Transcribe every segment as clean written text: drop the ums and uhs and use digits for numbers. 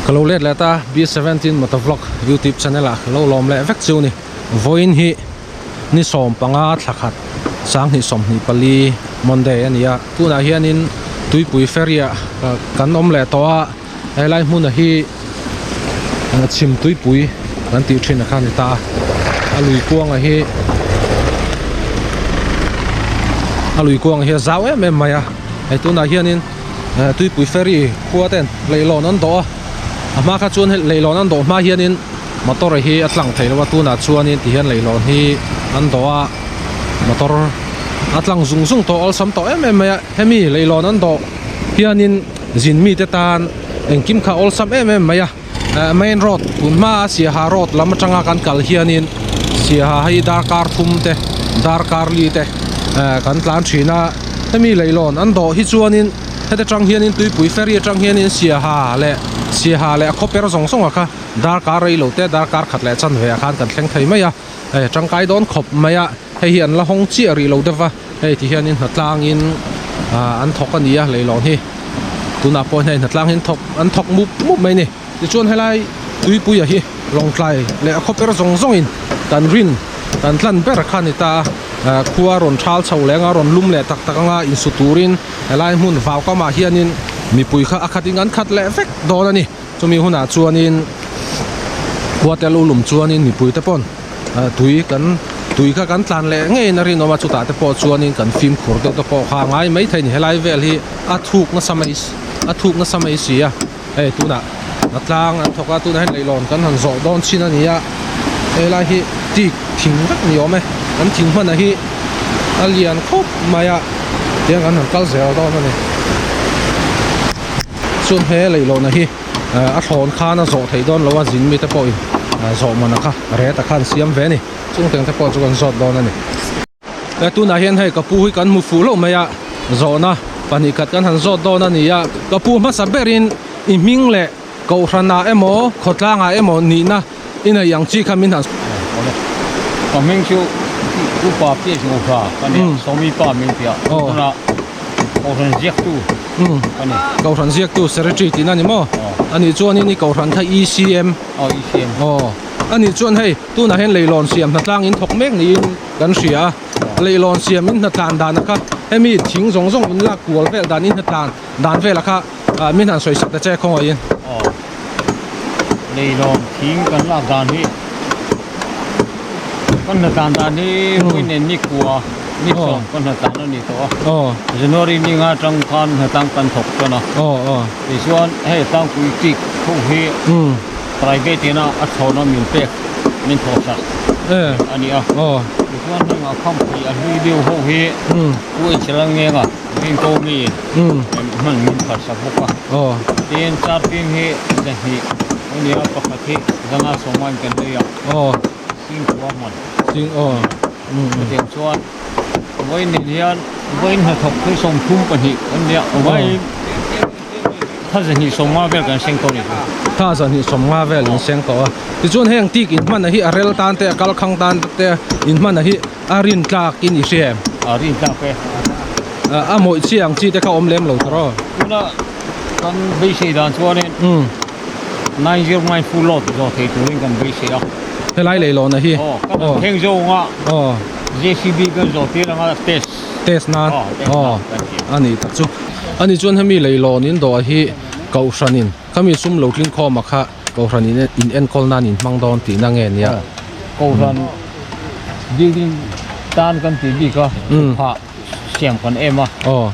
Ka lo let leh ta B17 Motovlog YouTube channel ah ka lo lawm leh vek chu ni. Vawiin hi ni 15 thla khat 2024 Monday a ni a. Tunah hianin tuipui ferry ah kan awm leh tawh a, helai hmun hi chhim tuipui kan tih thin a kha a ni ta a. A lui kuanga hi a lui kuanga hi a zau em em mai a. Hei tunah hianin tuipui ferry khua ten leihlawn an dawh a a hma kha chuan leihlawn an dawh hma hianin motor hi a tlang thei lo a tunah chuanin tihian leihlawn hi an dawh a motor a tlang zung zung tawh awlsam tawh em em mai a hemi leihlawn an dawh hianin zin mite tan engkim kha awlsam em em mai a main road tun hmaa Siaha road lam atanga kan kal hianin Siaha hi darkar thum te darkar li te kan tlan thin a hemi leihlawn an dawh hi chuanin heta tang hianin tuipui ferry atang hianin Siaha leh Siaha leh a khawper zawng zawng ah kha darkar rei lo te darkar khat leh chanve ah khan kan thleng thei mai a hei tangkai dawn khawp mai a hei hi an la hawng chiah rih lo deuh va hei ti hianin hnatlangin ah an thawk a ni a leihlawn hi tunah pawh hian hei hnatlang hi an thawk an thawk mup mup mai a ni tichuan helai tuipuia hi lawngtlai leh a khawper zawng zawngin kan rin kan tlan ber kha a ni ta a ah khua rawn thal chho leh anga rawn lum leh tak tak anga insu turin helai hmun vau kamah hianin mipui kha a khat in an khat leh vek dawn a ni chumi hunah chuanin khua te lo lum chuanin mipui te pawn tui kan tui kha kan tlan leh ngeiin a rinawm a chutah te pawh chuanin kan fimkhur deuh te pawh kha a ngai maithei a ni helai vel hi a thuk nasa mai a thuk nasa mai si a hei tunah a tlang an thawk a tunah hian leihlawn kan han zawh dawn chin a ni a helai hi teak thing vek ni awm e an thing hman a hi a lian khawp mai a tiang an han kal zel dawn a ni chuan he leihlawn hi a thlawn khan a zawh theih dawn lo a zin mite pawhin zawh man a kha ret a khan siam ve a ni chung teng te pawh chu kan zawt dawn a ni. E tunah hian hei ka pu hi kan hmu fuh loh mai a zawhna pahnih khat kan han zawt dawn a ni a ka pu hmasa berin i hming leh kohhranah emaw khawtlangah emaw nihna i nei ang chi kha min han Awle ka hming chu upa Pies Ngohra ka ni a Sawmi pa min ti a tunah kohhran ziaktu ka ni. Kohhran ziaktu secretary tihna a ni maw? Anih chuanin i kohhran kha ECM. Aw ECM. Aw anih chuan hei tunah hian leilawn siam hnatlang in thawk mek niin kan hria a leihlawn siam in hnatlan dan a kha hemi thing zawng zawng in lak kual vel dan in hnatlan dan vel a kha ah min han sawi sak ta che khawngaih in. Aw leihlawn thing kan lak dan hi kan hnatlan dan hi hui nen ni kua ni sawm kan hnatlan a ni tawh a aw January ni nga atang khan hnatlang kan thawk tan a aw aw tichuan hei tlangpui tik ho hi private ina a chhawn a min pek min thawh sak a ni a tichuan heng a khamphei a hlui deuh ho hi pu Eichhela ngenga rinko mi hman min phar sak bawk a tin chartin hi zahnih a ni a pakhat hi zanga sawma in kan lei a singkhua hman chutiang chuan vawiin nen hian vawiin hnathawk hi 32 an nia vawiin Thla zahnih sawmnga vel kan seng tawh a ni chu. Thla zahnih sawmnga vel in seng tawh a. Tichuan heng tik in hman a hi a rel tan te a kal khang tan te in hman a hi a rin tlak in i hria em? A rin tlak e. A mawih chi ang chi te kha awm lem lo tawh rawh. Tuna kan beisei dan chuanin 909 full load zawh thei turin kan beisei a. Helai leilawn a hi. Aw kan han thleng zawng a. Aw. JCB kan zawh tir anga test. Test nan. Aw a ni tak chu. Ani chuan hemi leilawn in dawh hi kohhranin khami sum lo tling khawm a kha kohhran in in enkawl nan in hmang dawn tihna nge nia. Kohhran building tan kan tih bik a thutphah siam kan em a. Aw.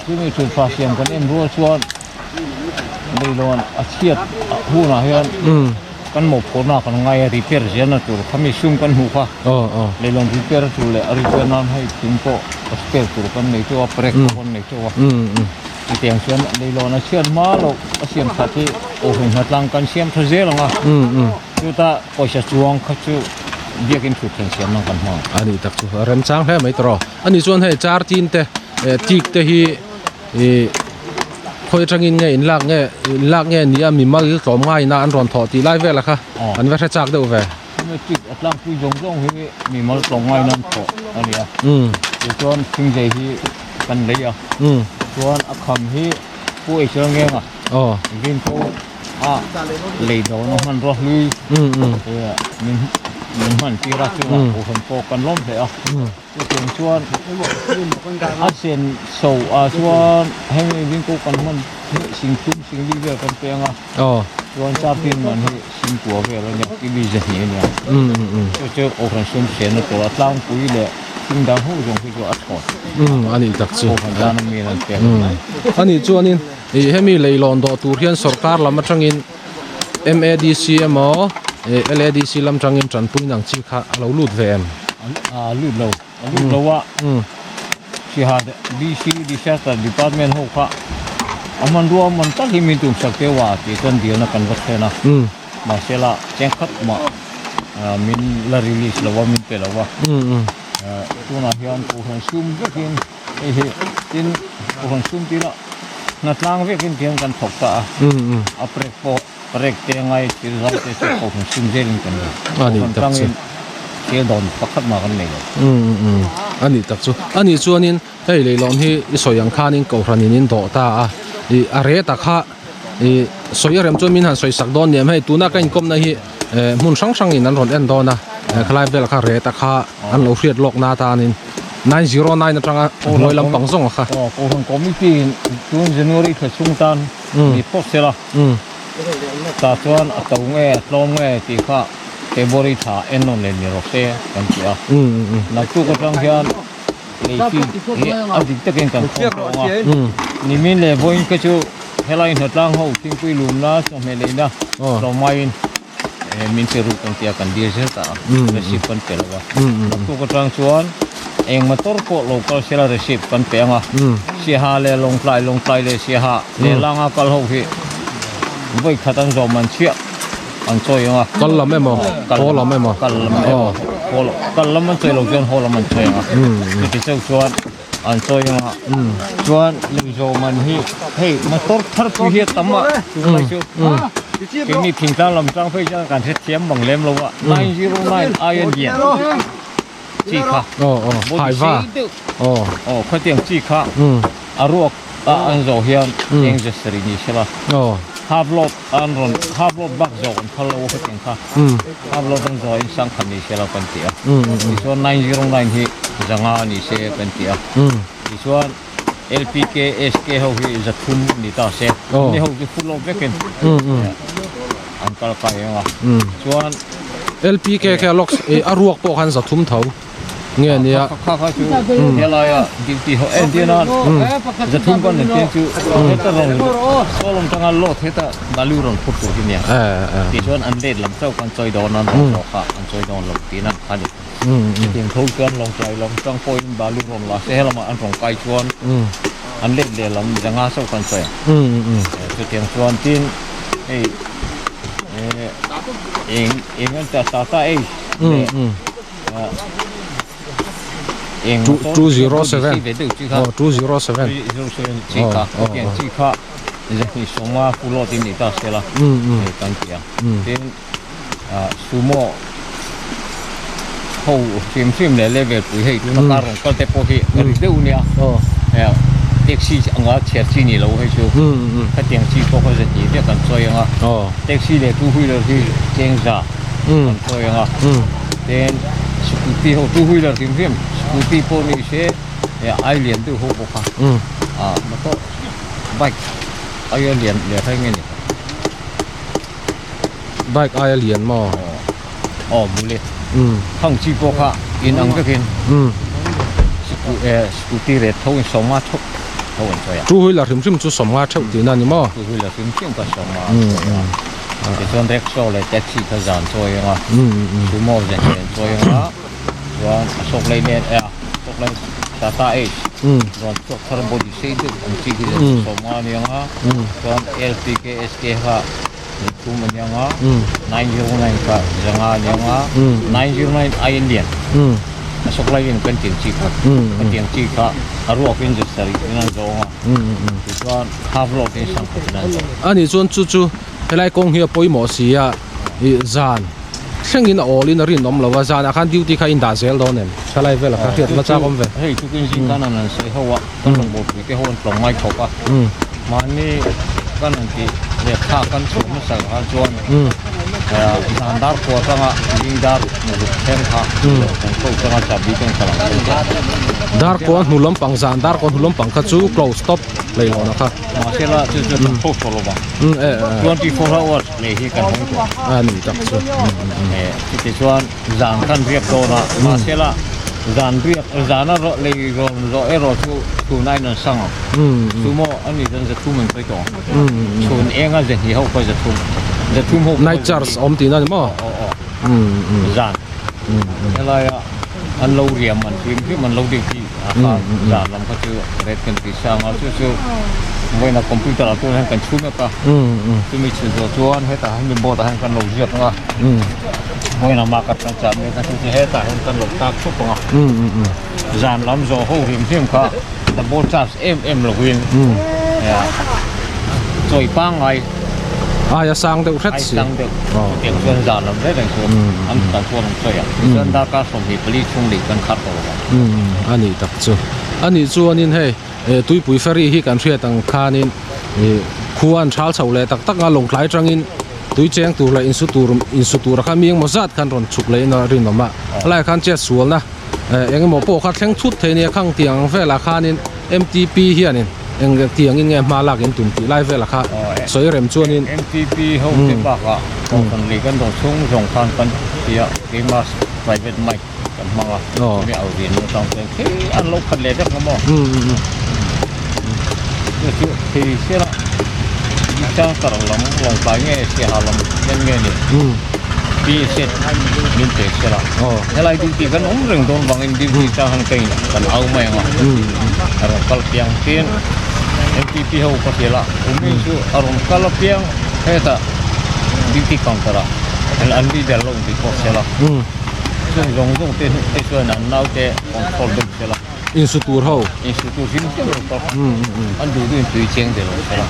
Chumi thutphah siam kan em rual chuan leilawn a chhiat hunah hian kan mawhphurhna kan ngai a repair zelna tur khami sum kan hmuh kha leilawn repair a tul leh a repair nan hei thing pawh a spare tur kan nei teuh a brake pawh kan nei teuh a chutiang chuan leilawn a chhiat hma loh a siam that hi awhawm hnatlang kan siam tha zel ang a chuta pawisa chuang kha chu biakin thut thleng siam nan kan hmang a ni tak chu a remchang hle mai tawh ani chuan hei char tin te teak te hi Ih khawi atangin nge in lak nge in lak nge nia mimal tlawm ngaiin a an rawn thawh tih lai vel a kha an va hre chak deuh ve. Matric a tlangpui zawng zawng hi mimal tlawm ngaiin an thawh a ni a tichuan thingzei hi kan lei a chuan a kham hi Pu Eichel Ngenga. Vinko a lei dawn a hmanrua hlui min min hman tir a chungah kohhran pawh kan lawm hle a chutiang chuan a sen so ah chuan hemi Vinko kan hman hi singthum singli vel kan peng a chuan chartin man hi singkua vel a nia kibi zahnih a nia chu chu kohhran sum senna tur a tlangpui leh thing dang ho zawng hi chu a thlawt a nih tak chu kohhran tan a mi an pek a nih chuanin Ih hemi leilawn dawh tur hian sorkar lam atangin MADC emaw ih LADC lam tangin tanpui nang chi kha a lo lut ve em? A lut lo, a lut lo a. Siha DC Disaster Department ho kha a hmanrua man tak hi min tumsak teuh a tih chuan dilna kan va thlen a. Mahsela chengkhat mah min la release lo a, min pe lo a. Tunah hian Kohhran sum vekin Hei hi tin kohhran sum tina hnatlang vekin tiang kan thawk ta a, a prek pawh prek te ngai thil zau te chu kohhran sum zelin kan nei. Kohhran tangin thil dawn pakhat mah kan nei lo. A nih tak chu. A nih chuanin hei leihlawn hi i sawi ang khanin kohhranin in dawh ta a, ih a reta kha ih sawi a rem chuan min han sawi sak dawn niam hei tuna ka inkawmna hi hmun hrang hrangin an rawn en dawn a, khalai velah kha reta kha an lo hriat lawk na atanin. 909 atanga hnuai lampang zawng a kha. Aw Kohhran Committee in tun January thla chhung tan ni phawt sela tah chuan a to nge a tlawm nge tih kha February thla en nawn leh ni rawh se kan ti a. Naktuk atang hian lei chi hi a dik takin kan khawm tawh ang a. Nimin leh vawiin kha chu helai hnatlang ho thingpui lumna chawhmeh leina tlawmngaiin Min pe ruk an tia kan dil zel ta a, receipt kan pe lo a. Naktuk atang chuan eng motor pawh lo kal sela receipt kan pe ang a, Siaha leh Lawngtlai, Lawngtlai leh Siaha leh Langa kal ho hi vawi khat an zawm an chhiah an chawi ang a. Kal lam emaw, haw lam emaw. Kal lam emaw, kal lam an chawi lo chuan haw lam an chawi ang a, chuti chauh chuan an chawi ang a. Chuan lei zawm an hi hei motor thar pui hi a tam a, tunlai chu. Keini thingtlang lam tang phei chuan kan hrethiam bang lem lo a, 909 aia lian chi kha body sei deuh aw khatiang chi kha a ruak a an zawh hian eng ze sarih ni sela half load an rawn half load bak zawh an phal lo a khatiang kha half load an zawh in sangkhat ni sela kan ti a tichuan 909 hi zanga ni se kan ti a tichuan LPK, SK ho hi zathum ni ta se, ni ho chu full of vekin an kal kai ang a, chuan LPK kha lawk a ruak pawh khan zathum tho nge nia. Kha kha chu helaia duty ho en tir nan zathum kan en tir chu heta rawn sawlawm tanga load heta balu rawn phur tur hi nia tichuan an rate lam chauh kan chawi dawn a an rawn kha an chawi dawn lo tihna a ni. Chutiang tho chuan Lawngtlai lam tang pawhin balu rawn la se helamah an rawn kai chuan an let leh lam zanga chauh kan sawi ang. Chutiang chuan tin hei eng eng an ta Tata Ace leh eng motor 207 ve deuh chi kha 207 207 chi kha chutiang chi kha zahnih sawma pulawt in ni ta sela kan ti a. Tin Sumo ho hrim hrim leh level pui hei tuna car rawn kal te pawh hi a ri deuh nia taxi anga chhiar chi ni lo hei chu khatiang chi pawh kha zahnih vek an chawi ang a taxi leh two wheeler hi cheng za an chawi ang a tin scooty ho two wheeler hrim hrim scooty pawh ni se ai lian deuh ho bawk a motor bike aia lian leh reng a ni. Bike aia lian maw? Aw bullet khang chi pawh kha in ang vekin scooty ret tho in sawmnga theuh tho an sawi a. Two wheeler hrim hrim chu sawmnga theuh tihna a ni maw? Two wheeler hrim hrim kha sawmnga an sawi a. Tichuan rickshaw leh taxi kha zan chawi ang a, sumo zan hi an chawi ang a, chuan a sawk lei nen a sawk lei Tata Ace rawn chhuak thar body sei deuh ang chi khi sawmnga a ni ang a, chuan LPK SK kha Thum a niang a, 909 kha zanga a niang a, 909 ai an lian. A sawk lai in kan tiang chi kha, kan tiang chi kha a ruak in zasarih in an zawng a, tichuan half load in sangkhat in an zawng. A nih chuan chu chu helai kawng hi a pawimawh si a, ih zan thleng in a awl in a rinawm lo a, zanah khan duty kha in dah zel dawn em? Thalai velah kha hriat hma chak awm ve. Hei chu kin zing khan an han sawi ho a, kan rawngbawlpui te ho an tlawng ngai khawp a, mahni. Kan han tih lehkha kan chhuah hmasa kha chuan zan dar kua atanga zing dar hnu thleng kha kan close anga chahbi kan kal ang chu. Dar kua hnu lampang zan dar kua hnu lampang kha chu close stop lei lohna kha. Mahsela chu chu kan close tawh lo vang. 24 hours lei hi kan hawng tawh. A ni tak chu. Chutichuan zan kan riak dawn a mahsela zan riak zana lei rawn zawh erawh chu tuna in an sang ang. Chu maw a ni chuan zathum an sawi tawh ang. Chhun enga ze hnih ho pawh zathum zathum ho Night charge awm tihna a ni maw? Aw aw zan helaia an lo riam an hlim hlim an lo duty a kha zan lam kha chu rate kan tih sang a chu chu vawiinah computer ah chuan hian kan chhu mek a chumi chhun zawh chuan hetah hian mi board ah hian kan lo ziak ang a vawiinah marker kan chah mek a chu chu hetah hian kan lo tak thup ang a zan lam zawh ho hlim hlim kha double charge em em lovin chawi pangngai ai a sang deuh hret si ai sang deuh chutiang chuan zan lam reng reng chu an kal chuan an chawi a tichuan darkar 24 chhung leh kan khar tawh lo a nih tak chu a nih chuanin hei tuipui ferry hi kan hriat ang khanin khua an thal chho leh tak tak a lawngtlai atangin tui cheng tur leh insu tur insu tura kha mi engemaw zat khan rawn chhuk leh in a rinawm a helaiah khan chet sualna Eng emaw pawh kha thleng thut thei nia khang tiang velah khanin MTP hianin eng tiangin nge hma lak in tum tih lai velah kha sawi rem chuanin MTP ho te bakah kohhran leh kan dawr chhung zawng khan kan ti a keimah private mic kan hmang a chumi au rian atang chuan khi an lo khat leh vek ang maw chu chu thei sela changkar lam lawngtlai nge siaha lam en nge ni. T-shirt min pe se la helai duty kan awm reng dawn vangin duty chang han ka in kan au mai ang a a rawn kal piang tin M_P_P ho ka hrilh a umi chu a rawn kal apiang hetah duty counter ah an leader lo inti pawh se la chung zawng zawng te te chuan an naute control deuh se la. Insu tur ho. Insu tur hrim hrim lo pawh an duh duhin tui cheng ve lo sela.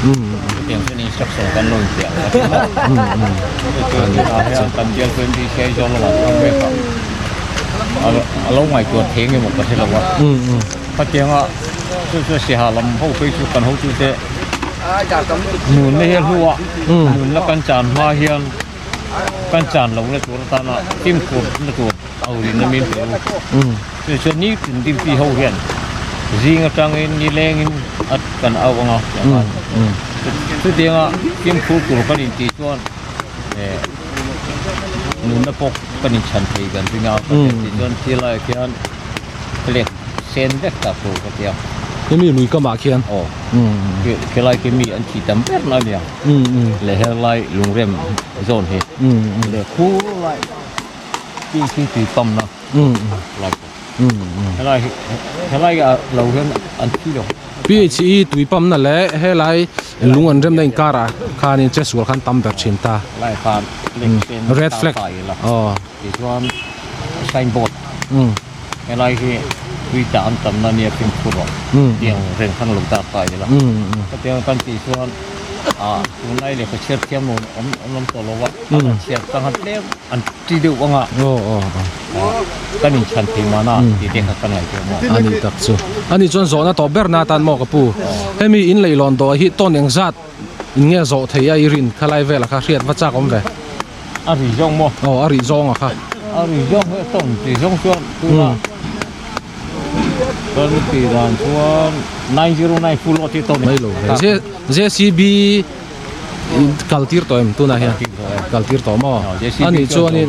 Chutiang chuan instruction kan lo inpiah ang a ti maw. Chuan tunah hian kan bial chu MDC Aizawl lamah chuan mek a, a lo ngaihtuah thei nge maw ka hre lo a. Khatianga chu chu Siaha lam ho phei chu kan hotute nunna hi a hlu a, nunna kan chan hma hian kan chan lohna tur atana fimkhurna tur Aurin a min pe u. Chu chuan nitin duty ho hian zing atangin nilengin a kan au ang a chutianga fimkhur tur kan intih chuan eh nunna pawh kan inchhan thei kan ring a tih chuan thil laiah khian flag sen vek ta tur ka tia. Hemi lui kamah khian. Aw khilai khi mi an thih tam ber na a nia leh helai lungrem zawn hi leh khur lai. Tih khi tui pump na lai pawh helai hi helai ah lo hian an thi lo. PHE tui pump na leh helai lung an remna inkar ah khanin che sual khan tam ber thin ta. Lai khan red flag aw. Tichuan signboard helai hi tui tah an tam na nia fimkhur rawh tiang reng khan lo tar ta ila. Hetiang kan tih chuan ah tunlai lehkha chhiar thiam lo awm awm tawh lo a. An chhiar chang a tlem an ti deuh ang a. Aw aw aw. Kan inchhan thei mahna tih te kha ka ngaihtuah maw. A ni tak chu. A nih chuan zawhna tawp ber na atan maw ka pu. Hemi in leihlawn dawh hi tawn eng zat in nge zawh thei a i rin kha lai velah kha hriat va chak awm ve. A ri zawng maw? Aw a ri zawng a kha. A ri zawng hi a tawn ti zawng chuan tuna kan tih dan chuan 909 full load hi tawn. Mai lo ve. JCB kal tir tawh em tunah hian kal tir tawh maw a nih chuanin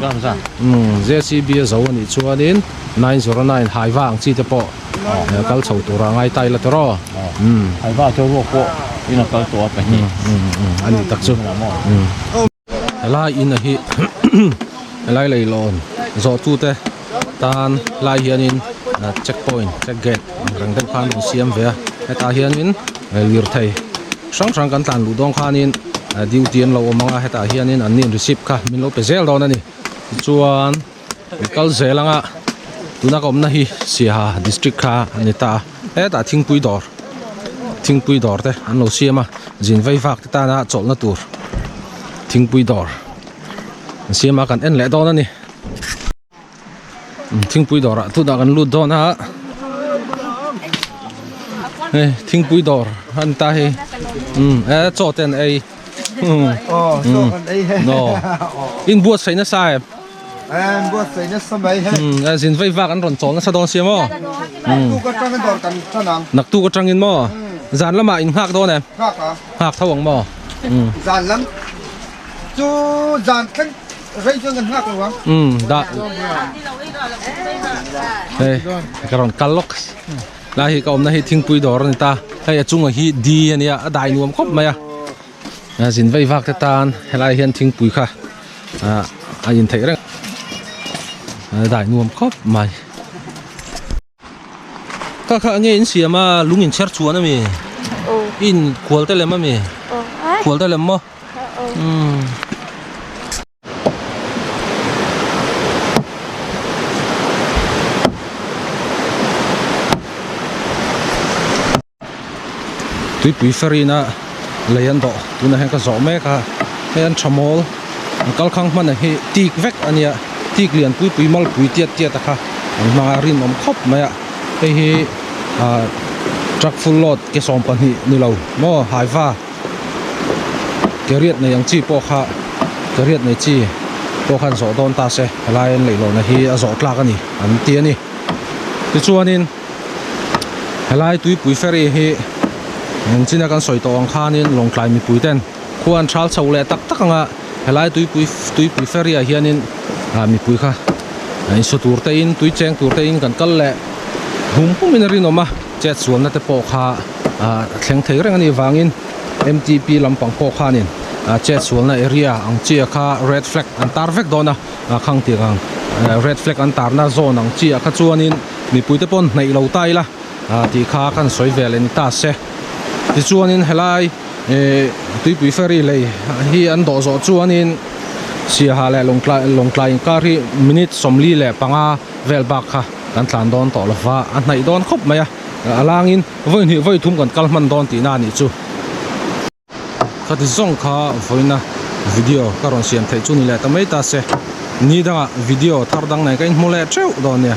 umm JCB a zo a nih chuanin 909 haiva ang chi te pawh kal chho tura ngai ta ila tawh umm haiva chu ruak pawh in a kal tawh a pahnih umm a nih tak chu umm helai in a hi helai leilawn zawh tu te tan lai hianin check point check gate ang reng deuh khan an siam ve a hetah hianin lirthei hrang hrang kan tlan luh dawn khanin duty an lo awm ang a hetah hianin an nin receipt kha min lo pe zel dawn a ni tichuan kal zel anga tuna ka awmna hi Siaha district kha a ni ta a hetah thingpui dawr thingpui dawr te an lo siam a zin vei vak te tana chawlhna tur thingpui dawr an siam a kan en leh dawn a ni. Thingpui dawrah tunah kan lut dawn a. Hei thingpui dawr an ta hei umm e chaw te an ei umm aw in buatsaih nasa em umm e zin vei vak an rawn chawl nasa dawn sia maw umm naktuk atangin maw zan lamah in nghak dawn em nghak tho ang maw umm umm dah hei ka rawn kal lawk. Lai hi ka awmna hi thingpui dawr a ni ta hei a chungah hi di a nia a dai nuam khawp mai a a zin vei vak te tan helai hian thingpui kha ah a in theih reng a dai nuam khawp mai kha kha nge in siam a lung in chher chhuan ami in khual te lem ami khual te lem maw umm. Tuipui ferry-na lei an dawh tunah hian ka zawh mek a hei an tha mawl an kalkhang hman ang hi tik vek a nia tik lian pui pui malpui tiat tiat a kha an hmang a rinawm khawp mai a hei hi ah truck full load ke 12 ni lo maw haiva. Ke riat nei ang chi pawh kha ke riat nei chi pawh khan zawh dawn ta se helai an leihlawhna hi a zawh tlak a ni an ti a ni. Tichuanin helai tuipui ferry hi engchina kan sawi tawh ang khanin Lawngtlai mipui ten khua an thal chho leh tak tak anga helai tuipui tuipui ferry ah hianin ah mipui kha insu tur te in tui cheng tur te in kan kal leh hum hum in a rinawm a chet sualna te pawh kha ah thleng thei reng a nih vangin M_T_P lampang pawh khanin ah chet sualna area ang chi ah kha red flag an tar vek dawn a ah khang tih ang red flag an tarna zawn ang chi ah kha chuanin mipui te pawh hnaih lo ta ila ah tih kha kan sawi ve leh ni ta se tichuanin helai eh tuipui ferry lei hi an dawh zawh chuanin Siaha leh Lawngtlai Lawngtlai inkar hi minute 45 vel bak kha kan tlan dawn tawh lova a hnaih dawn khawp mai a. A langin vawi hnih vawi thum kan kal hman dawn tihna a nih chu. Khati zawng kha vawiina video ka rawn siam theih chu ni leh ta mai ta se. Ni dangah video thar dang nen ka inhmu leh theuh dawn nia.